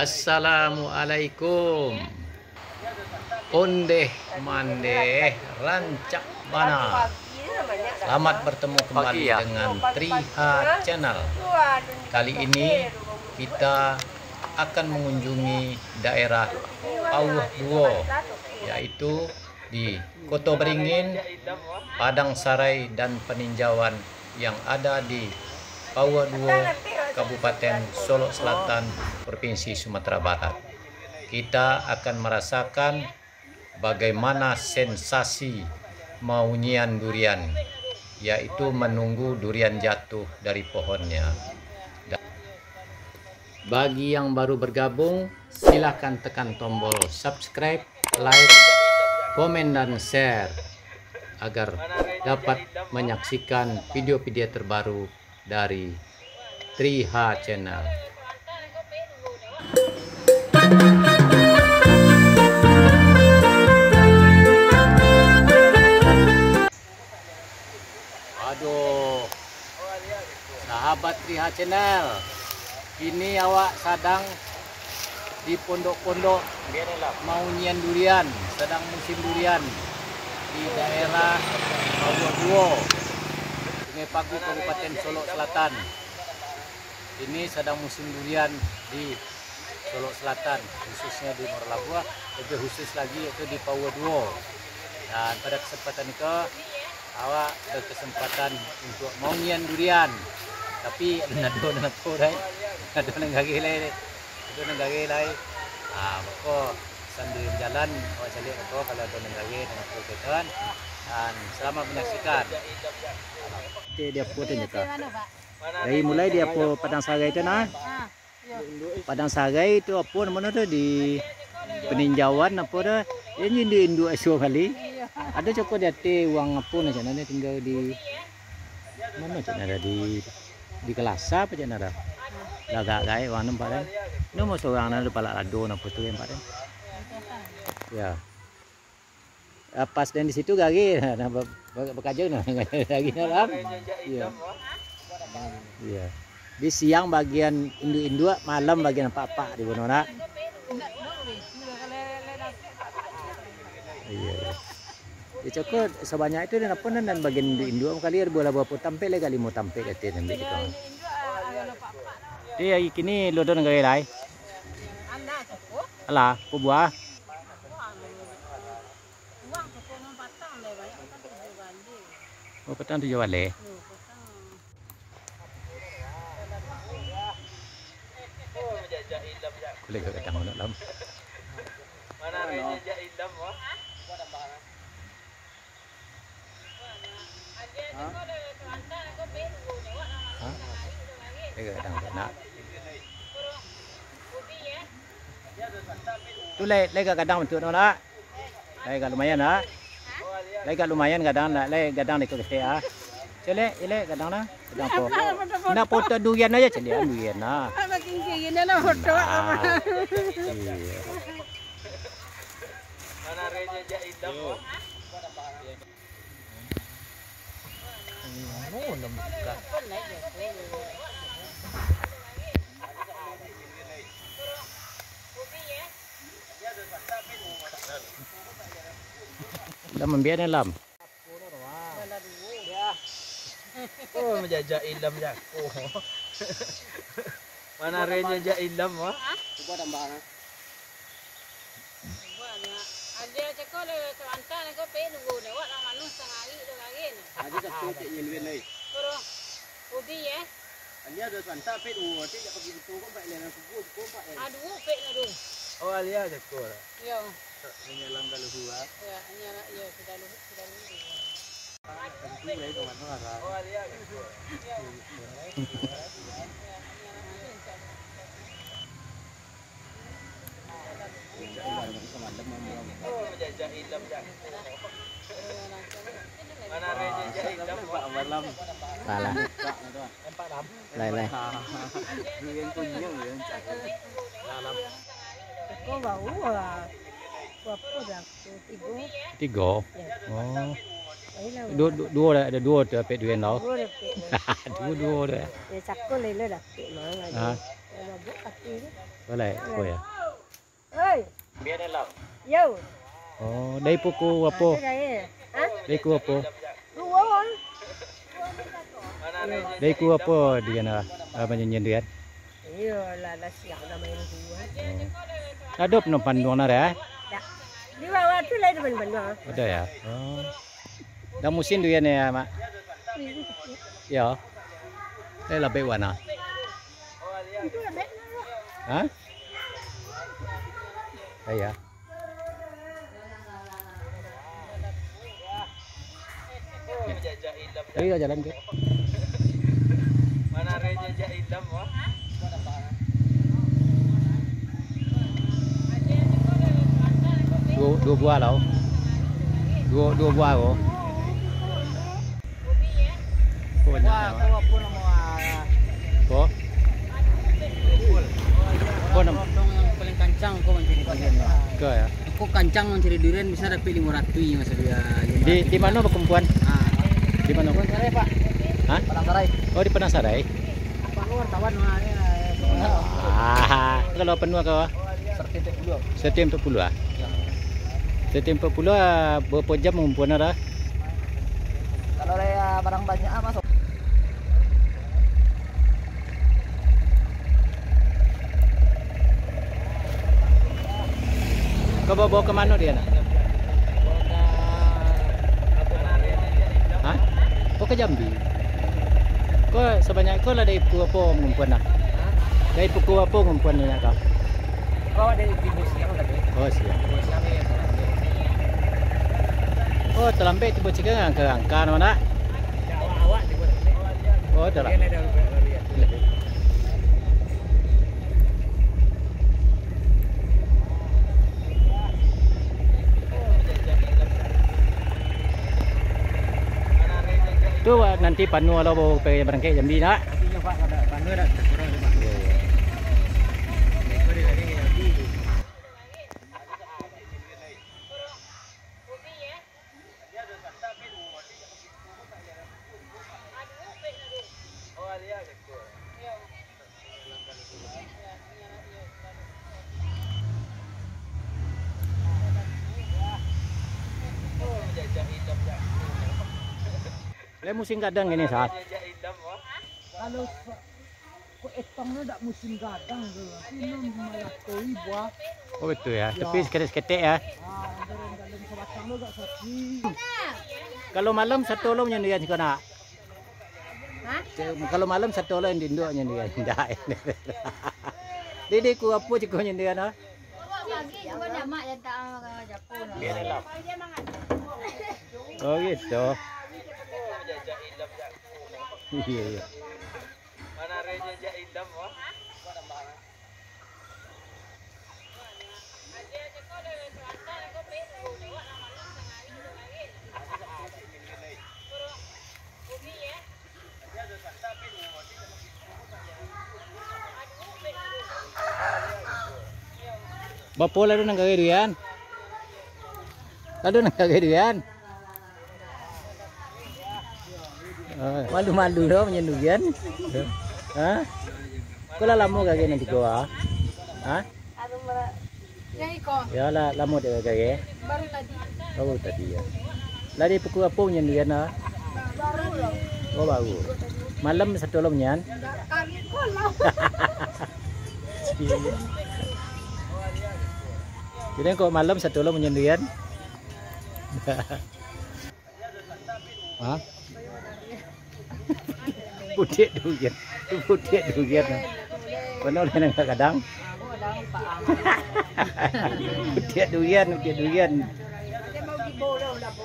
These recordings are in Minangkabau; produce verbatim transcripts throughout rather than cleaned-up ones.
Assalamualaikum. Ondeh mandeh, rancak bana. Selamat bertemu kembali dengan Triha Channel. Kali ini kita akan mengunjungi daerah Pauah Duo, yaitu di Koto Beringin, Padang Sarai, dan Peninjauan yang ada di Pauah Duo, Kabupaten Solok Selatan, Provinsi Sumatera Barat. Kita akan merasakan bagaimana sensasi maunyian durian, yaitu menunggu durian jatuh dari pohonnya. Da-, bagi yang baru bergabung, silahkan tekan tombol subscribe, like, komen, dan share agar dapat menyaksikan video-video terbaru dari Triha Channel. Aduh, sahabat Triha Channel, kini awak sadang di pondok-pondok maunyian durian, sadang musim durian di daerah Pauah Duo, Sungai Pagu, Kabupaten Solok Selatan. Ini sadang musim durian di Solok Selatan, khususnya di Muaro Labuah, lebih khusus lagi yaitu di Pauah Duo. Dan pada kesempatan itu, awak berkesempatan untuk maunyian durian. Tapi, alun ado nan apo lai, alun ado nan gareh lai, ado nan gareh lai. Ah, mako, sambil jalan, awak caliak apo, kalau ado nan gareh, nan apo gitu kan. Dan selamat menyaksikan. Oke, di apo tu, Nyata? Dari mulai di apo Padang Sarai tu, nah? Ah, iyo. Padang Sarai tu apo namo tu, di Peninjauan apo tu? Iyo, induak-induak isuo kali. Iyo. Ado cako di ateh urang apo namo tu, tingga di mano cak namo tu, di, di Kelasa apo cak namo tu? Lah agak gaek urang nampak kan. Namo surang namo tu, palak lado namo tu nampak kan. Iyo. Ah, pas den di situ gareh, nah, ba-, ba-, bakajo nah, gareh nah, Lam. Iyo. Iyo. Di siang bagian induak-induak, malam bagian apak-apak di bano nak. Iyo, iyo. Di cako sabanyak itu, den apo nan, nan bagian induak-induak kali, ado buah labuah apo tampek lai, agak limo tampek kati den ambiak di kau. Jadi, hari kini lodon gareh lai. Alah, apo buah? Oh, patang tujuah baleh. Kulik ka gadang mano, Lam. Ha? Ha? Kulik ka gadang tu, nak. Tu lai, lai ka gadang bantuak tu, nak. Lai agak lumayan ah. Lai agak lumayan gadang, lai gadang dek ketek ah. Caliak, caliak gadang nah. Gadang apo? Nak foto durian aja, caliak durian nah. Makin kiri nah, foto. Ah. Iyo. Lam, ambiak ni, Lam. Oh, manjajak Ilam jako. Mano arenya jak Ilam, wah? Cubo tambah, ha? Aja cako le, sabanta ko pe nunggu dek awak lah, manuh sangari tu lagi ni. Aja satu cek nyeluin lai. Kuro, ubi, eh. Aja ado sabanta pe duo, ti jak pagi tu ko, empat eleven subuh ko, empat eleven. Ah, duo pe na tu. Oh, alia cako lah. Yo. Menyelam ka luhua. Ya, nyala, ya, sudah luhua, sudah luhua. Salah. Lai, lai. Ko bau lah. Berapa dah? Tigo. Tigo? Ya. Oh. Duo, duo, duo dah, ado duo tu dapek duo tau. Duo dapek. Duo, duo dah. Ya, cako lai lah dapek mah. Ha? Ya, Balai, oh ya. Oi. Yo. Oh, dari pukul apo? Dari pukul apo? Dari pukul apo di sana, ah, manyanyian tu kan? Iyo lah, lah siap lah main tu, ah. Oh. Ado penumpang duo nari, eh? Dak. Di bawah tu lah ado penumpang duo. Ado ya? Oh. Dah musim durian ya, Mak? Iyo. Eh, labek warna. Hah? Iyo. Iyo, jalan tu. Duo, duo buah lah. Duo, duo buah ko. Ko banyak. Wah, ko apo namo, ah? Ko? Ko nam- Rondong yang paling kancang ko mancari durian, Pak. Ko ya. Ko kancang mancari durian bisa dapek limo ratuih, Mas, dia. Di, di mano bakumpulan? Ah. Di mano? Padang Sarai, Pak. Hah? Padang Sarai. Oh, di Padang Sarai. Pak, lu wartawan, Pak, ya, ya. Ah, kalau penuh ko? Saratus ampek puluah. Saratus ampek puluah, ah? Iyo. Saratus ampek puluah, ah, barapo jam mangumpulnyo dah? Kalau lah, ah, barang banyak, ah, masuk. Kau bawa, bawa ka mano dia nak? Hah? Oh, ka Jambi. Ko sabanyak ko lah dari pukul apo ngumpulnyo? Dari pukul apo ngumpulnyo ko? Ko dari tibo siang tadi. Oh, siang. Tibo siang ni. Oh, talambek tibo siang angka-angka namo nak? Awak-awak tibo tadi. Oh, dah lah. Dia ada larian. Tu, Pak, nanti panuah lo baru pai barangkek Jambi nak? Nanti nyo, Pak, kalau panuah dah, kurang, Pak. Iyo, iyo. Mereka dia lari ke Jambi. Lah musim gadang kini, Sat. Kalau sa-, ko etang nyo dak musim gadang tu, tapi nyo malah toi buah. Oh, betul ya. Tapi saketek-saketek ya. Ah, dalam, dalam sabatang tu agak sapi. Kalau malam sato lo manyandian siko nak? Hah? Kalau malam sato lo induak nyo ni, indak. Didi ku apo ciko nyo dia, nah? Pagi juga nyamak ya, tak, ah, Japun. Oh, gitu. Iya, iya. Bapo lah tu nan kareh durian? Lah tu nan kareh durian? Ah, malu-malu doh manyandian. Ha? Ko lah lamo kareh nan tigo, ah? Ha? Ya, lah lamo dek kareh. Baru tadi. Baru tadi, ya. Lah dari pukul apo manyandian, ah? Baru lah. Oh, baru. Malam sato lo manyan? Jadi kok malam sato lo manyandian? Ha? Putik durian. Putik durian. Pernah ulih nang gadang? Putik durian, putik durian.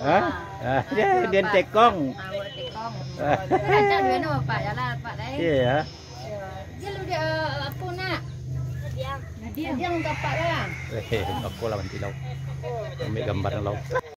Ha? Ah, dia, dia tekong. Rancak durian tu, Pak. Yalah, Pak, dai. Iya, ya. Dia lu dia, eh, apo nak? Nadiang. Nadiang. Nadiang untuk Pak lah. Eh, apo lah nanti lau. Ambil gambar lau.